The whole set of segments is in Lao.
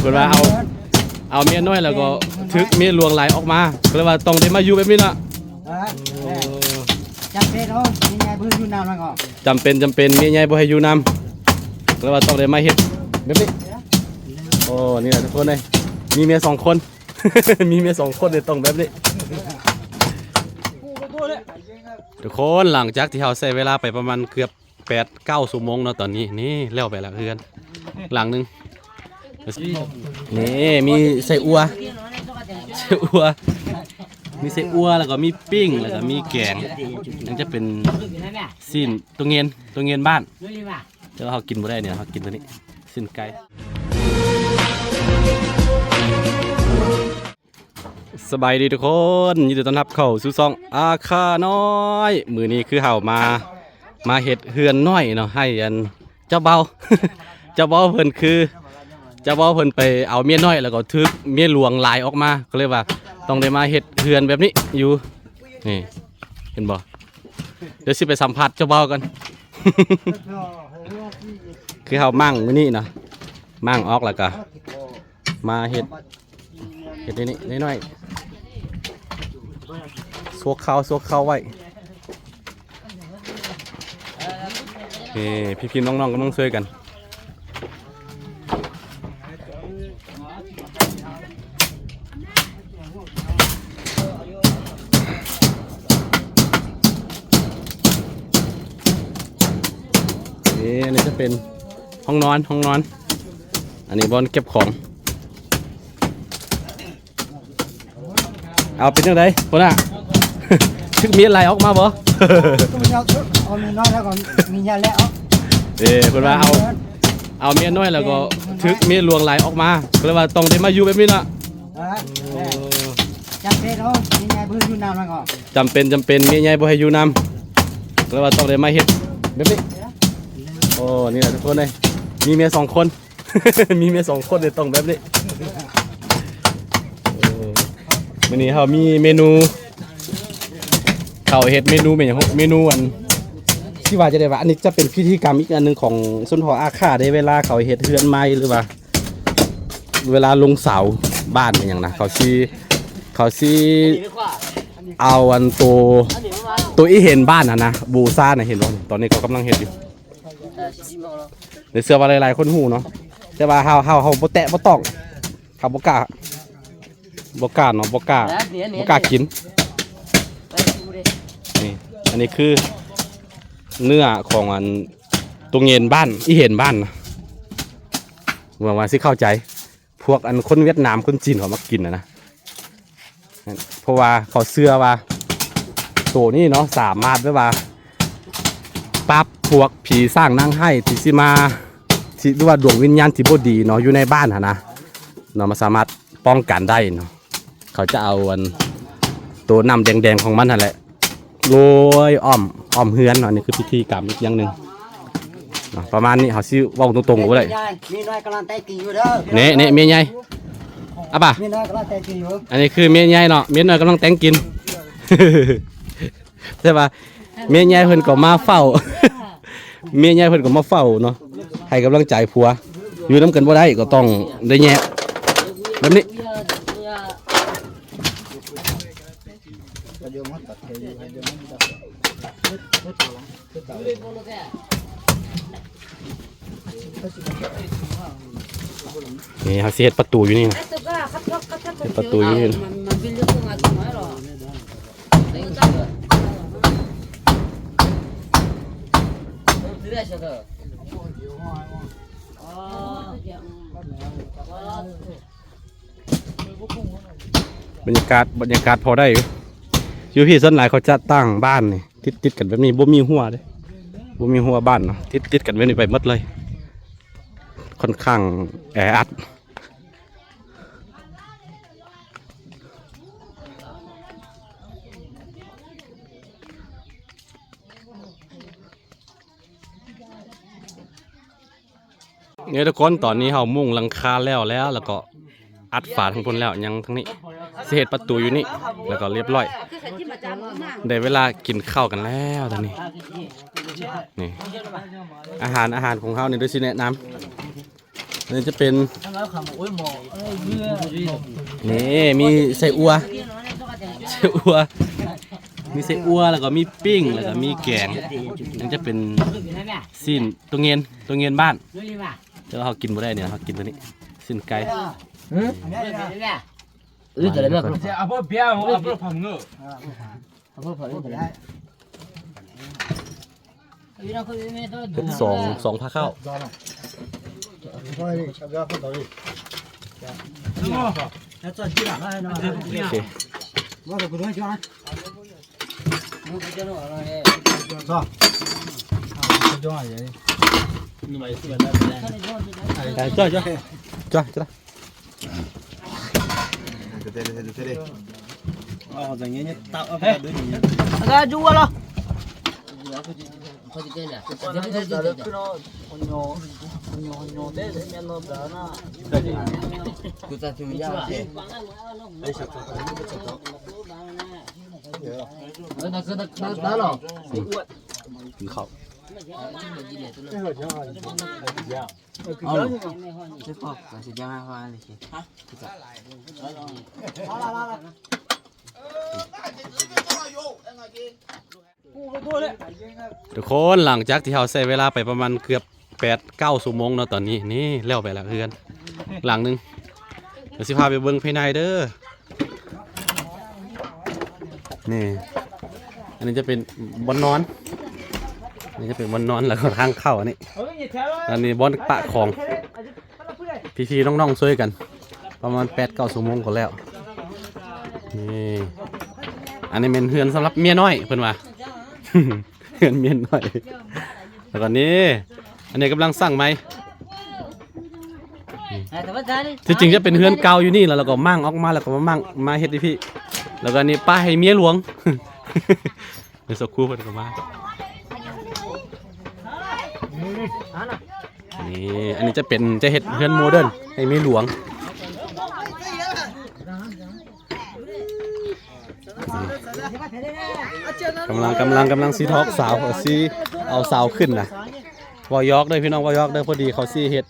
ເພິ່ນວ່າເອົາ ເອົາເມຍນ້ອຍແລ້ວກໍຖືກເມຍຫຼວງໄລ່ອອກມາ ກໍເລີຍວ່າຕ້ອງໄດ້ມາຢູ່ແບບນີ້ລະ. ເອີ ໂອ້ ຈຳເປັນເນາະ ເມຍໃຫຍ່ບໍ່ໃຫ້ຢູ່ນຳແລ້ວກໍ ຈຳເປັນ ຈຳເປັນ ເມຍໃຫຍ່ບໍ່ໃຫ້ຢູ່ນຳ ກໍເລີຍວ່າຕ້ອງໄດ້ມາເຮັດແບບນີ້. ໂອ້ ນີ້ແຫຼະທຸກຄົນເອີຍ ມີເມຍສອງຄົນ ມີເມຍສອງຄົນນີ້ຕ້ອງແບບນີ້. ທຸກຄົນ ຫຼັງຈາກທີ່ເຮົາໃຊ້ເວລາໄປປະມານເກືອບ ແປດເກົ້າຊົ່ວໂມງເນາະ ຕອນນີ້ນີ້ແລ້ວໄປແລ້ວເຮືອນຫຼັງໜຶ່ງ. ນີ້ມີໄສ້ອົ່ວ ໄສ້ອົ່ວ ມີໄສ້ອົ່ວ ແລ້ວກໍມີປີ້ງ ແລ້ວກໍມີແກງ ຍັງຈະເປັນຊີ້ນ ໂຕເງນ ໂຕເງນບ້ານ ແຕ່ວ່າເຮົາກິນບໍ່ໄດ້ນີ້ ເຮົາກິນໂຕນີ້ ຊີ້ນໄກ່. ສະບາຍດີທຸກຄົນ ຍິນດີຕ້ອນຮັບເຂົ້າສູ່ຊ່ອງອາຄານ້ອຍ. ມື້ນີ້ຄືເຮົາມາ ມາເຮັດເຮືອນນ້ອຍເນາະ ໃຫ້ອັນເຈົ້າເບົາ ເຈົ້າເບົາເພິ່ນຄື ເຈົ້າເບົາເພິ່ນໄປເອົາເມຍນ້ອຍ ແລ້ວກໍຖືກເມຍຫຼວງໄລ່ອອກມາ ກໍເລີຍວ່າຕ້ອງໄດ້ມາເຮັດເຮືອນແບບນີ້ຢູ່. ນີ້ ເຫັນບໍ່? ດຽວຊິໄປສຳພາດເຈົ້າເບົາກ່ອນ. ຄືເຮົາໝັ້ງມື້ນີ້ເນາະ ໝັ້ງອອກແລ້ວກໍ ມາເຮັດ ເຮັດນີ້ນ້ອຍໆ ຊົ່ວຄາວ ຊົ່ວຄາວໄວ້. ນີ້ ພີ່ໆ ນ້ອງໆ ກຳລັງຊ່ວຍກັນ. ນີ້ ອັນນີ້ຈະເປັນຫ້ອງນອນ ຫ້ອງນອນ. ອັນນີ້ບ່ອນເກັບຂອງ. ເອົາ ເປັນຈັ່ງໃດຫົວໜ້າ? ຖືກເມຍໄລ່ອອກມາບໍ່? ກໍບໍ່ເອົາ ເອົາເມຍນ້ອຍແລ້ວກໍມີຍາແລ້ວ. ເອີ ເພິ່ນວ່າເອົາ ເອົາເມຍນ້ອຍແລ້ວກໍຖືກເມຍຫຼວງໄລ່ອອກມາ ກໍເລີຍວ່າຕ້ອງໄດ້ມາຢູ່ແບບນີ້ລະ. ເອີ ໂອ້ ຈຳເປັນເນາະ ເມຍໃຫຍ່ບໍ່ໃຫ້ຢູ່ນຳແລ້ວກໍ ຈຳເປັນ ຈຳເປັນ ເມຍໃຫຍ່ບໍ່ໃຫ້ຢູ່ນຳ ກໍເລີຍວ່າຕ້ອງໄດ້ມາເຮັດແບບນີ້. ໂອ້ ນີ້ແຫຼະທຸກຄົນເອີຍ ມີເມຍສອງຄົນ ມີເມຍສອງຄົນນີ້ຕ້ອງແບບນີ້. ເອີ ມື້ນີ້ເຮົາມີເມນູ ເຂົາເຮັດເມນູແມ່ນຫຍັງ ເມນູອັນ ຊິວ່າຈັ່ງໃດວະ ອັນນີ້ຈະເປັນພິທີກຳອີກອັນໜຶ່ງຂອງຊົນເຜົ່າອາຄາເດ້ ເວລາເຂົາເຮັດເຮືອນໃໝ່ ຫຼືວ່າເວລາລົງເສົາບ້ານອີ່ຫຍັງນະ ເຂົາຊິ ເຂົາຊິເອົາອັນໂຕ ໂຕອີ່ເຫັນບ້ານຫັ້ນນະ ບູຊານະ ເຫັນບໍ່? ຕອນນີ້ເຂົາກຳລັງເຮັດຢູ່. ເອີ ຊິມາລອງ ໃນເຊື່ອວ່າຫຼາຍໆຄົນຮູ້ເນາະ ແຕ່ວ່າເຮົາ ເຮົາ ເຮົາບໍ່ແຕະບໍ່ຕ້ອງ ເຮົາບໍ່ກ້າ ບໍ່ກ້າເນາະ ບໍ່ກ້າ ບໍ່ກ້າກິນ. ນີ້ ອັນນີ້ຄືເນື້ອຂອງອັນ ໂຕເງນບ້ານ ອີ່ເຫັນບ້ານນະ ຫວັງວ່າຊິເຂົ້າໃຈ. ພວກອັນຄົນຫວຽດນາມ ຄົນຈີນເຂົາມັກກິນນະນະ ເພາະວ່າເຂົາເຊື່ອວ່າໂຕນີ້ເນາະ ສາມາດແບບວ່າປັບພວກຜີສ້າງນາງຮ້າຍທີ່ຊິມາ ທີ່ ຫຼືວ່າດວງວິນຍານທີ່ບໍ່ດີເນາະ ຢູ່ໃນບ້ານຫັ້ນນະເນາະ ມັນສາມາດປ້ອງກັນໄດ້ເນາະ. ເຂົາຈະເອົາອັນໂຕນ້ຳແດງໆຂອງມັນຫັ້ນແຫຼະ ໂລຍອ້ອມ ອ້ອມເຮືອນເນາະ. ອັນນີ້ຄືພິທີກຳອີກຢ່າງໜຶ່ງເນາະ ປະມານນີ້ ເຮົາຊິເວົ້າຕົງໆກໍບໍ່ໄດ້. ເມຍນ້ອຍກຳລັງແຕ່ງກິນຢູ່ເດີ ເນ ເນ ເມຍໃຫຍ່ ອະປະ ເມຍນ້ອຍກຳລັງແຕ່ງກິນຢູ່. ອັນນີ້ຄືເມຍໃຫຍ່ເນາະ ເມຍນ້ອຍກຳລັງແຕ່ງກິນ ແຕ່ວ່າເມຍໃຫຍ່ເພິ່ນກໍມາເຝົ້າ ເມຍໃຫຍ່ເພິ່ນກໍມາເຝົ້າເນາະ ໃຫ້ກຳລັງໃຈຜົວ. ຢູ່ນຳກັນບໍ່ໄດ້ ກໍຕ້ອງໄດ້ແຍກແບບນີ້. ນີ້ເຮົາຊິເຮັດປະຕູຢູ່ນີ້ນະ ເຮັດປະຕູຢູ່ນີ້ນະ. ບັນຍາກາດ ບັນຍາກາດພໍໄດ້ຢູ່ ຢູ່ພີ້ສ່ວນຫຼາຍເຂົາຈະຕັ້ງບ້ານນີ້ ຕິດໆກັນແບບນີ້ ບໍ່ມີຮົ້ວເດ້ ບໍ່ມີຮົ້ວບ້ານເນາະ ຕິດໆກັນແບບນີ້ໄປໝົດເລີຍ ຄ່ອນຂ້າງແອອັດ. ນີ້ທຸກຄົນ ຕອນນີ້ເຮົາມຸງຫຼັງຄາແລ້ວ ແລ້ວ ແລ້ວກໍອັດຝາທາງພຸ້ນແລ້ວ ຍັງທາງນີ້ ຊິເຮັດປະຕູຢູ່ນີ້ ແລ້ວກໍລຽບຮ້ອຍ ໄດ້ເວລາກິນເຂົ້າກັນແລ້ວຕອນນີ້. ນີ້ ອາຫານ ອາຫານຂອງເຮົານີ້ ດຽວຊິແນະນຳ. ອັນນີ້ຈະເປັນ ນີ້ມີໄສ້ອົ່ວ ໄສ້ອົ່ວ ມີໄສ້ອົ່ວ ແລ້ວກໍມີປີ້ງ ແລ້ວກໍມີແກງ. ອັນນີ້ຈະເປັນຊີ້ນຕົວເງິນ ຕົວເງິນບ້ານ ແຕ່ວ່າເຮົາກິນບໍ່ໄດ້ນີ້ ເຮົາກິນຕົວນີ້ ຊີ້ນໄກ່. ເອີ ເອົາເອົາເອົາເອົາເອົາເອົາເອົາເອົາເອົາ ເຮັດສອງ ສອງພາເຂົ້າ ໂອເຄ. ກິນເຂົ້າ. ທຸກຄົນ ຫຼັງຈາກທີ່ເຮົາໃຊ້ເວລາໄປປະມານເກືອບແປດເກົ້າຊົ່ວໂມງເນາະ ຕອນນີ້ນີ້ແລ້ວໄປແລ້ວເຮືອນຫຼັງໜຶ່ງ. ດຽວຊິພາໄປເບິ່ງພາຍໃນເດີ. ນີ້ ອັນນີ້ຈະເປັນບ່ອນນອນ ນີ້ຈະເປັນບ່ອນນອນ ແລ້ວກໍທາງເຂົ້າອັນນີ້ ອັນນີ້ບ່ອນປະຂອງ ພີ່ໆນ້ອງໆຊ່ວຍກັນ ປະມານແປດເກົ້າຊົ່ວໂມງກໍແລ້ວ. ນີ້ ອັນນີ້ແມ່ນເຮືອນສຳລັບເມຍນ້ອຍເພິ່ນວ່າ ເຮືອນເມຍນ້ອຍ. ແລ້ວກໍນີ້ ອັນນີ້ກຳລັງສ້າງໃໝ່. ທີ່ຈິງຈະເປັນເຮືອນເກົ່າຢູ່ນີ້ ແລ້ວ ແລ້ວກໍມ້າງອອກມາ ແລ້ວກໍມາມ້າງ ມາເຮັດຢູ່ພີ້. ແລ້ວກໍອັນນີ້ປ້າໃຫ້ເມຍຫຼວງ ເດີ ສັກຄູ່ເພິ່ນກໍມາ. ນີ້ ອັນນີ້ຈະເປັນ ຈະເຮັດເຮືອນໂມເດີນໃຫ້ເມຍຫຼວງ. ກຳລັງ ກຳລັງ ກຳລັງຊິທອກສາວ ເອົາຊິເອົາສາວຂຶ້ນນະ. ເວົ້າຢອກເດີພີ່ນ້ອງ ເວົ້າຢອກເດີ. ພໍດີເຂົາຊິເຮັດ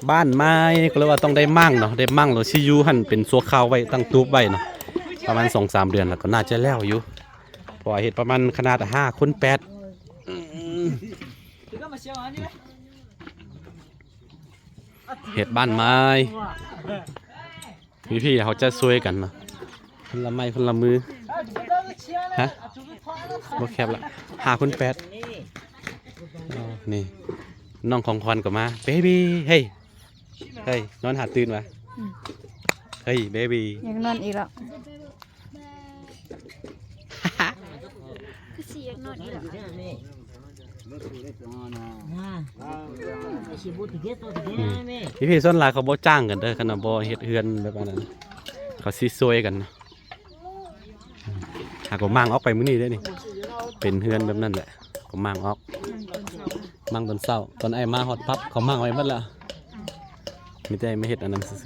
ບ້ານໃໝ່ ກໍເລີຍວ່າຕ້ອງໄດ້ມ້າງເນາະ ໄດ້ມ້າງ ແລ້ວຊິຢູ່ຫັ້ນເປັນຊົ່ວຄາວໄວ້ ຕັ້ງຕູບໄວ້ເນາະ ປະມານສອງສາມເດືອນ ແລ້ວກໍໜ້າຈະແລ້ວຢູ່ ເພາະວ່າເຮັດປະມານຂະໜາດຫ້າຄູນແປດ. ເຮັດບ້ານໃໝ່ ພີ່ໆເຮົາຈະຊ່ວຍກັນເນາະ ຄົນລະໄມ້ຄົນລະມື. ຮະ ບໍ່ແຄບລະ ຫ້າຄູນແປດ. ອໍ ນີ້ ນ້ອງຂອງຂວັນກໍມາ. ເບບີ ເຮີ້ຍ ເຮີ້ຍ ນອນຫາຕື່ນວະ. ອືມ ເຮີ້ຍ ເບບີ ຢາກນອນອີກແລ້ວ. ຄືຊິຢາກນອນອີກແລ້ວ. ອືມ ພີ່ໆສ່ວນຫຼາຍເຂົາບໍ່ຈ້າງກັນເດີ ຄັນວ່າບໍ່ເຮັດເຮືອນແບບອັນນັ້ນ ເຂົາຊິຊ່ວຍກັນນະ. ຫາກໍມ້າງອອກໄປມື້ນີ້ເດ້ນີ້ ເປັນເຮືອນແບບນັ້ນແຫຼະ ກໍມ້າງອອກ ມ້າງຕອນເຊົ້າ ຕອນອ້າຍມາຮອດປັບ ເຂົາມ້າງໄວ້ໝົດແລ້ວ. ມີແຕ່ມາເຮັດອັນນັ້ນຊື່ໆ.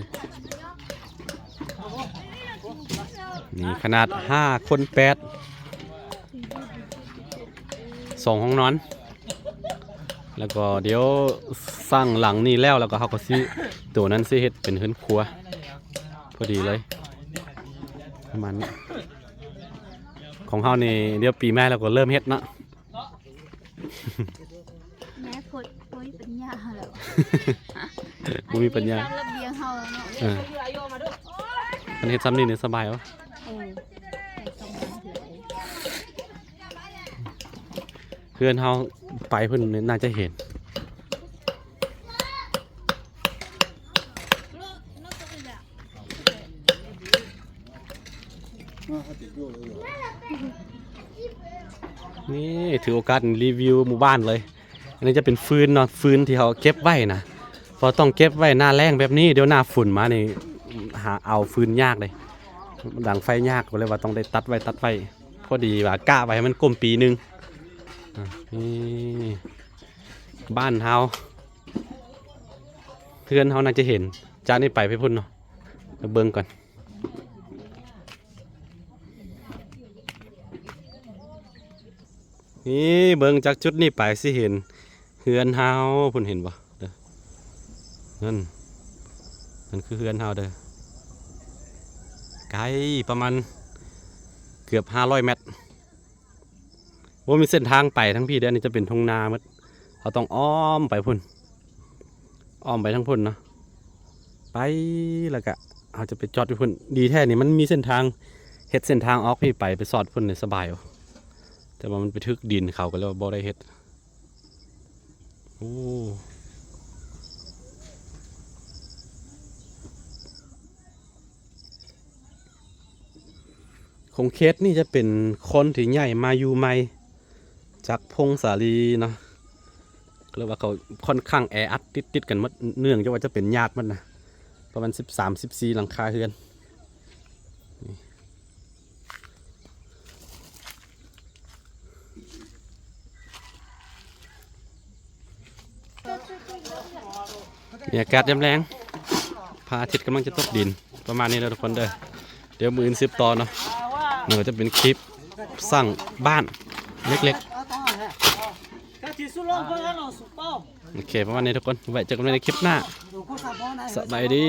ນີ້ຂະໜາດຫ້າຄູນແປດ ສອງຫ້ອງນອນ. ແລ້ວກໍດຽວສ້າງຫຼັງນີ້ແລ້ວ ແລ້ວກໍເຮົາກໍຊິ ໂຕນັ້ນຊິເຮັດເປັນເຮືອນຄົວ ພໍດີເລີຍ ປະມານນີ້. ຂອງເຮົານີ້ດຽວປີໃໝ່ແລ້ວກໍເລີ່ມເຮັດເນາະ. ແມ່ໂພດ ບໍ່ມີປັນຍາແລ້ວ ບໍ່ມີປັນຍາ ອັນນີ້ສ້າງລະບຽງເຮົາເນາະ. ເອີ ຄັນເຮັດຊ່ຳນີ້ນີ້ສະບາຍເອົາ. ເອີ ເຮືອນເຮົາໄປພຸ້ນໜ້າຈະເຫັນ. ນີ້ຖືໂອກາດຣີວິວໝູ່ບ້ານເລີຍ. ອັນນີ້ຈະເປັນຟືນເນາະ ຟືນທີ່ເຮົາເກັບໄວ້ນະ ເພາະຕ້ອງເກັບໄວ້ໜ້າແລ້ງແບບນີ້ ດຽວໜ້າຝົນມານີ້ຫາເອົາຟືນຍາກເດ້ ດັງໄຟຍາກ ກໍເລີຍວ່າຕ້ອງໄດ້ຕັດໄວ້ ຕັດໄວ້. ພໍດີວ່າກະໄວ້ໃຫ້ມັນກົມປີໜຶ່ງ. ອາ ນີ້ ບ້ານເຮົາ ເຮືອນເຮົາໜ້າຈະເຫັນຈາກນີ້ໄປໄປພຸ້ນເນາະ ໄປເບິ່ງກ່ອນ. ນີ້ເບິ່ງຈາກຈຸດນີ້ໄປຊິເຫັນເຮືອນເຮົາພຸ້ນ ເຫັນບໍ່ເດີ? ນັ້ນ ນັ້ນຄືເຮືອນເຮົາເດີ ໄກປະມານເກືອບຫ້າຮ້ອຍແມັດ. ບໍ່ມີເສັ້ນທາງໄປທາງພີ້ເດ້ ອັນນີ້ຈະເປັນທົ່ງນາໝົດ ເຮົາຕ້ອງອ້ອມໄປພຸ້ນ ອ້ອມໄປທາງພຸ້ນເນາະ ໄປ ແລ້ວກະເຮົາຈະໄປຈອດຢູ່ພຸ້ນ. ດີແທ້ນີ້ມັນມີເສັ້ນທາງ ເຮັດເສັ້ນທາງອອກພີ້ໄປ ໄປຊອດພຸ້ນນີ້ສະບາຍ ແຕ່ວ່າມັນໄປຖືກດິນເຂົາ ກໍເລີຍວ່າບໍ່ໄດ້ເຮັດ. ໂອ້ ຂົງເຂດນີ້ຈະເປັນຄົນທີ່ຍ້າຍມາຢູ່ໃໝ່ຈາກຜົ້ງສາລີເນາະ ກໍເລີຍວ່າເຂົາຂ້ອນຂ້າງແອອັດຕິດໆກັນໝົດ ເນື່ອງຈາກວ່າຈະເປັນຍາດໝົດນະ ປະມານສິບສາມ ສິບສີ່ຫຼັງຄາເຮືອນ. ນີ້ອາກາດຍາມແລງ ພະອາທິດກຳລັງຈະຕົກດິນ ປະມານນີ້ເດີທຸກຄົນເດີ. ດຽວມື້ອື່ນສືບຕໍ່ເນາະ ມັນກໍຈະເປັນຄລິບສ້າງບ້ານເລັກໆ. ໂອເຄ ປະມານນີ້ທຸກຄົນ ໄວ້ເຈີກັນໃໝ່ໃນຄລິບໜ້າ ສະບາຍດີ.